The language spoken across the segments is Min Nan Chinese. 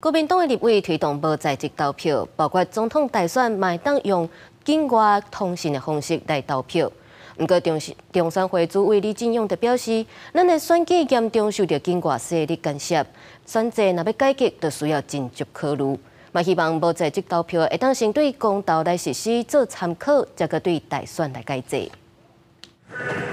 國民黨的立委推動無在籍投票，包括總統大選嘛會當用境外通訊的方式來投票。毋過中中選會主委李進勇就表示，咱的選舉嚴重受著境外勢力干涉，選制若欲改革，就需要斟酌考慮。嘛希望無在籍投票會當先對公投來實施做參考，才閣對大選來改制。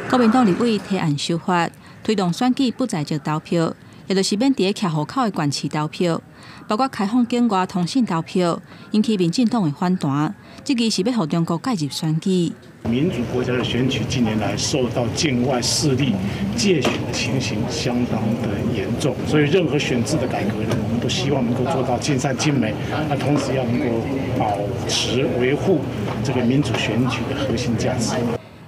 國民黨立委提案修法，推動選舉不在籍投票，也就是免佇咧徛戶口的縣市投票，包括開放境外通訊投票，引起民進黨的反彈。這個是欲予中國介入選舉。民主國家的選舉近年來受到境外勢力介選的情形相當的嚴重，所以任何選制的改革呢，我們都希望能夠做到盡善盡美，那同時要能夠保持維護這個民主選舉的核心價值。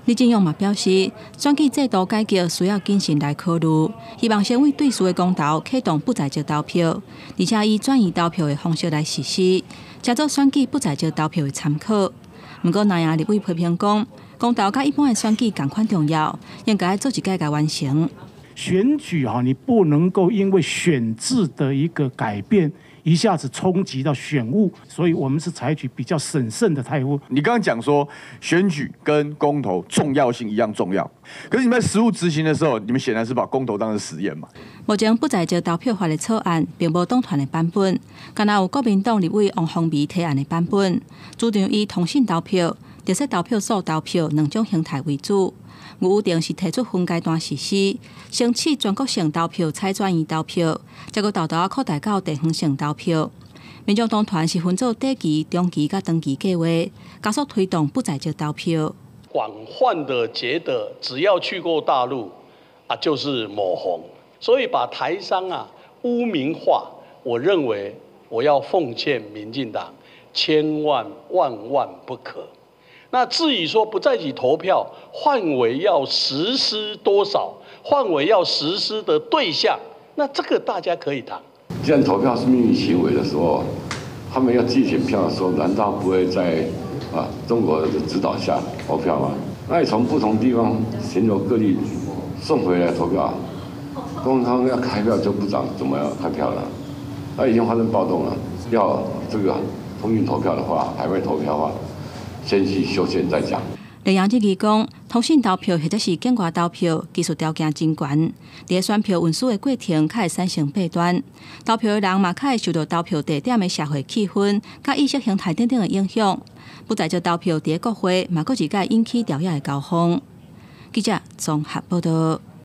李進勇嘛表示，選舉制度改革需要謹慎來考慮，希望先為對數的公投啟動不在籍投票，而且以轉移投票的方式來實施，才做選舉不在籍投票的參考。毋過，藍營立委批評講，公投佮一般的選舉仝款重要，應該做一屆共完成。選舉啊，你不能夠因為選制的一個改變，一下子衝擊到選務，所以我們是採取比較審慎的態度。你剛剛講說選舉跟公投重要性一樣重要，可是你們在實務執行的時候，你們顯然是把公投當成實驗嘛。目前不在籍投票法的草案並無黨團的版本，干焦有國民黨立委王鴻薇提案的版本，主張以通訊投票、特設投票所投票兩種形態為主。預定是提出分階段實施，先試全國性投票採轉移投票，再閣沓沓仔擴大到地方性投票。民眾黨團是分做短期、中期佮長期計畫，加速推動不在籍投票。廣泛的覺得，只要去過大陸啊，就是抹紅，所以把台商啊污名化。我認為我要奉勸民進黨，千萬萬萬不可。那至於說不在籍投票範圍要實施多少，範圍要實施的對象，那這個大家可以談。既然投票是秘密行為的時候，他們要寄選票的時候，難道不會在中國的指導下投票嗎？那你從不同地方全國各地送回來投票，通常要開票就不知道怎麼樣開票了。那已經發生暴動了，要這個通訊投票的話，海外投票的話，先去修憲再講。林陽質疑講，通訊投票或者是境外投票，技術條件真懸，佇選票運輸的過程較會產生弊端。投票的人嘛，較會受著投票地點的社會氣氛、佮意識形態等等的影響。不在籍投票佇國會嘛，閣一擺引起朝野的交鋒。記者綜合報道。